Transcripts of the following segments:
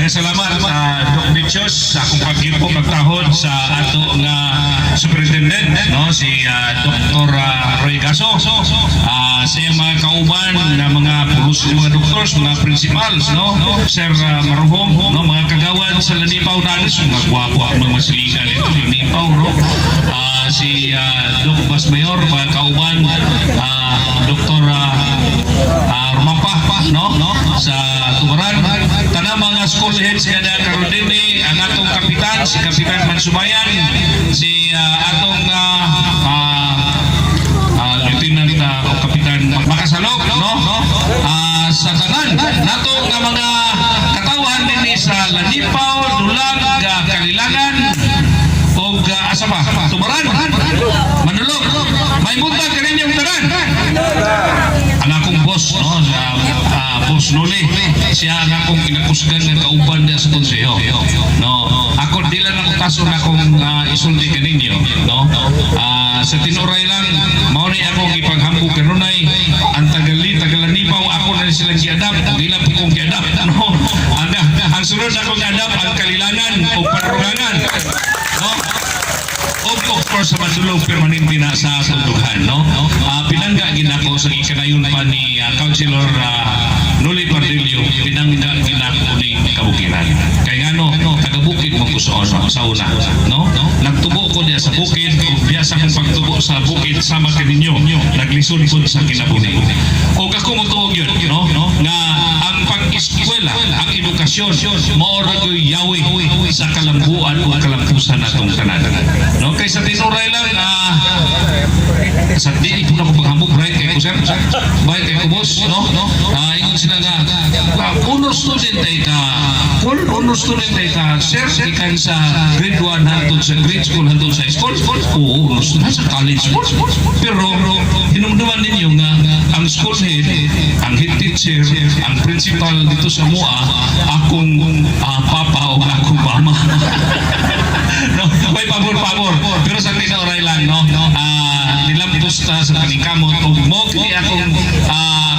Daghang salamat, Doc Bichos, sa akong pagyupo magtahod sa ato nga superintendent, no, si Dr. Roy Gaso. Sa iyang mga kauban na mga pulos, mga doctors, mga principals, no, Sir Maruhong, no, mga kagawad sa Lanipaw nalis, mga gwapo ang mga masiligan ito, Lanipaw, no. Si Doc Basmayor, mga kauban, Dr. Rumampa, no, sa Tubaran, tanang mga school heads nga na karon dinhi, ang atong kapitan, si Kapitan Mansubayan, si atong Lieutenant o Kapitan Makasalog, no? Sa tanan nato nga mga katawhan dinhi sa Lanipaw, Dulag, Kalilangan, ug asa pa? Tubaran, Mandulog. May buntag kaninyong tanan. Ang akong boss, no, sa Boss Noli, siya ang akong kinakusgan nga kauban niya sa konseho. No, ako di lang ako kaso na akong isulti kaninyo, no? Sa tinuray lang, mao ni akong ipanghambog kanunay, ang tagali, tagalanipaw, ako na silang giadapt, ug ila po kong giadapt, no? Ang sunod akong adapt, ang Kalilangan o Panrugangan, no? Og of course sa Mandulog, permanente na sa atong, no? Pinangga ginako sa gikanayon pa ni Councilor Noli Pardillo, pinangga ginako ning kabukiran. Kay ngano, taga-bukid mo ko sa una, no? Nagtubo ko diya sa bukid, ug diya sa akong pagtubo sa bukid sama kaninyo, naglisod ko sa kinabuhi. Og ako motuo gyud, no? Nga ang pag-eskwela, ang edukasyon, mao ra gyud yawi sa kalambuan o kalampusan natong tanan. No, kay sa tinuray lang, sa di po na ko paghambog, right kay ko, sir. Right kay ko, boss, no? Ingon sila nga honor student ay ka, full honor student ay ka, sir, gikan sa grade 1 hangtod sa grade school hangtod sa school. Oo, honor student sa college po. Pero hinumduman ninyo nga ang school head, ang head teacher, ang principal dito sa MUA, akong papa o akong mama. No, may pabor-pabor. Pero sa tinuray lang, no, nilampos ta sa paningkamot ug mo kini akong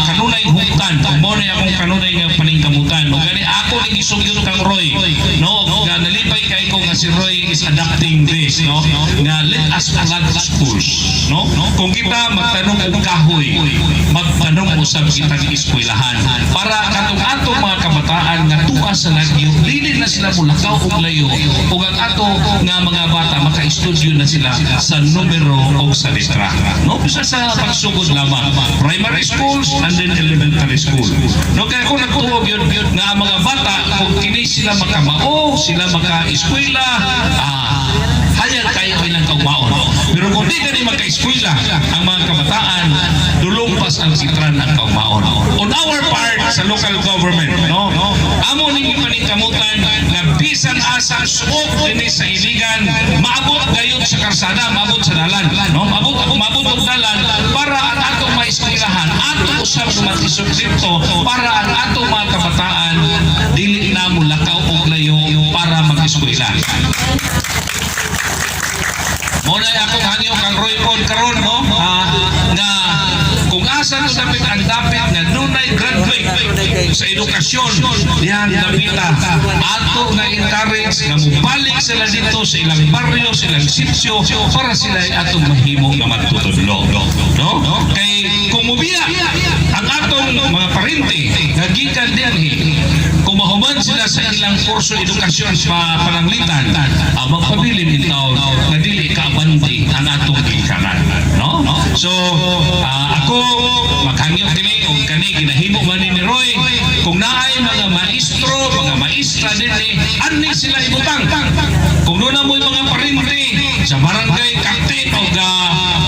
kanunay hugtan ug mo ni akong kanunay nga paningkamutan. Ug gani ako ni gisugyot kang Roy, no, nga nalipay kay ko nga si Roy is adapting this, no, nga let us flood schools, no? Kung kita magtanom og kahoy, magtanom usab kita ng eskwelahan para katong atong mga kabataan nga tuwa sa lagyo, dili na sila mulakaw og layo, ug ang ato nga mga bata maka-estudyo na sila sa numero o sa letra, no, bisa sa pagsugod lamang primary schools and then elementary school, no? Kaya kung nagtuo gyud nga ang mga bata, kung kini sila makamao, sila maka-eskwela, hayag kayo ilang kaugmaon. Pero kung di kani maka-eskwela ang mga kabataan, dulumpas ang sitran ang kaugmaon. On our part sa local government, no, amo ning ipaningkamutan nga bisan asang suok dinhi sa Iligan, maabot gayud sa karsada, maabot sa dalan, no, maabot maabot og dalan para ang atong maeskwelahan ato usab matisod dito, para ang atong mga kabataan dili na mulakaw og layo para mag-eskwela. Mo na akong hangyo kang Roy Paul karon, no, nga kung asa to dapit ang dapit nga dunay graduate sa edukasyon diyan dapita, ato nga encourage nga mobalik sila dito sa ilang baryo, sa ilang sitio, para sila ay atong mahimo nga magtutudlo, no? Kay kung mubiya ang atong mga parente nga gikan dianhi, kung mahuman sila sa ilang kurso edukasyon pa pananglitan, magpabilin in taon nga dili kaabante ang atong gikanan, no? So ako maghangyo kini og kani ginahimo man ni Roy, kung naay mga maestro, mga maestra dinhi, ani sila ibutang. Kung doon na mo'y mga parente sa barangay captain o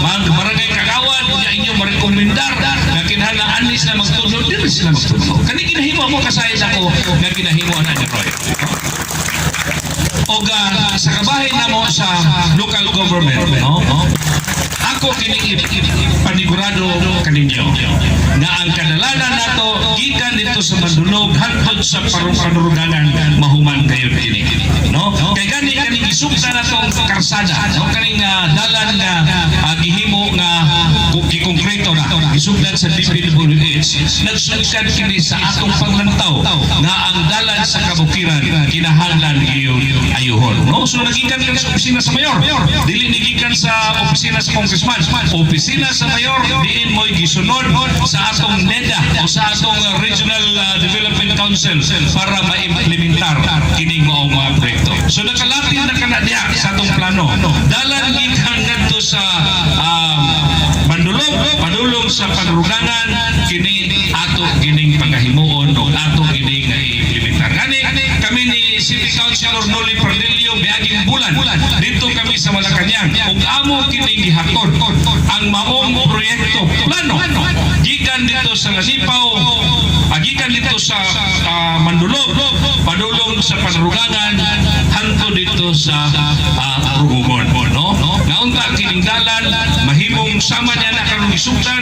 mga barangay kagawad unya inyo marekomendar nga kinahanglan ani sila magtudlo, dili sila magtudlo. Kani ginahimo mo kasayod ako nga ginahimo ana ni Roy. Og sa kabahin namo sa local government, no, ako kining panigurado kaninyo nga ang kadalanan nato gikan dito sa Mandulog hangtod sa parong Panuruganan mahuman kayo kini, no? Kay gani kaning isugda natong karsada, no, kaning dalan nga gihimo nga Gikongkreto na, gisugdan sa DPWH. Nagsugdan kini sa atong paglantaw nga ang dalan sa kabukiran kinahanglan iyong ayuhon, no? So nagikan kini sa opisina sa mayor, dili nigikan sa opisina sa congressman. Opisina sa mayor, diin mo'y gisunod sa atong NEDA o sa atong Regional Development Council para maimplementar kining maong mga proyekto. So nakalatin na kana diha sa atong plano. Dalan gikan ngadto sa Mandulog, padulong sa Panrugangan, kini ato gining pangahimuon o ato gining i-implementar. Gani kami ni City Councilor Noli Pardillo, miaging bulan dito kami sa Malacañang ug amo kining gihatod ang maong proyekto, plano gikan dito sa Lanipaw, gikan dito sa Mandulog, padulong sa Panrugangan, hanto dito sa Rugungon, no? Nga unta kining dalan mahimong sama niya na karong isugdan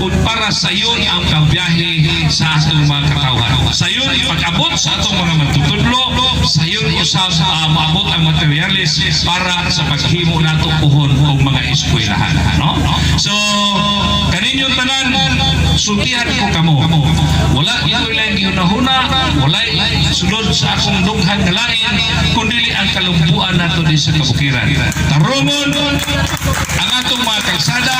ug para sayon ang pagbiyahe sa atong mga katawhan, sayon pag-abot sa atong mga magtutudlo, sayon usab maabot ang materyales para sa paghimo nato puhon og mga eskwelahan, no? So kaninyong tanan, sultihan ko kamo, wala ito'y laing gihunahuna, wala sulod sa akong dughan nga lain kundi ang kalumbuan nato di sa kabukiran. Tarungon ang atong mga kalsada,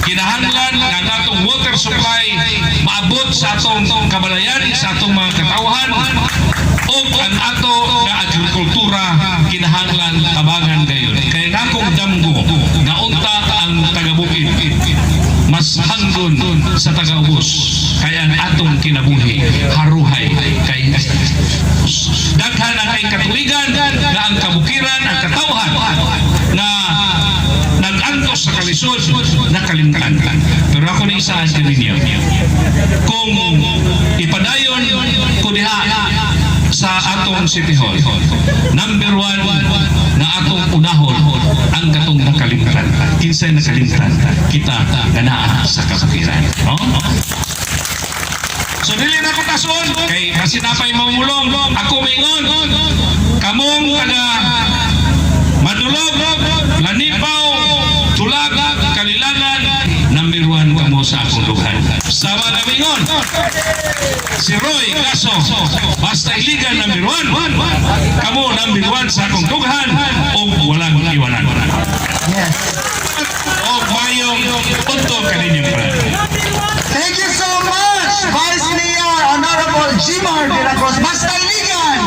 kinahanglan nga ang atong water supply maabot sa atong kabalayan, sa atong mga katawhan, ug ang ato nga agrikultura kinahanglan tabangan gayon. Kay nakong damgo nga unta ang tagabukid mas hanggon sa tagaubos, kay ang atong kinabuhi haruhay kay daghan ang kay katuigan nga ang kabukiran, ang katawhan na nag-antos sa kalisod, nakalimtan. Pero ako ni isaan kaninyo, kung ipadayon ko diha sa atong City Hall, number one na atong unahon ang katong nakalimtan. Kinsay nakalimtan? Kita nga naa sa kabukiran, no? So dili na ko tason kay kasi napay mamulong. Ako maingon, kamong taga Madulog, Lanipaw, Tulag, Kalilangan, number one kamo sa akong dughan. Sama na mingon, si Roy Gaso, basta Iligan number one, kamo number one sa akong dughan o walang iwanan. Yes. O mayong punto kaninyong plan. Thank you so much, Vice Mayor Honorable Jimar de la Cruz. Basta Iligan!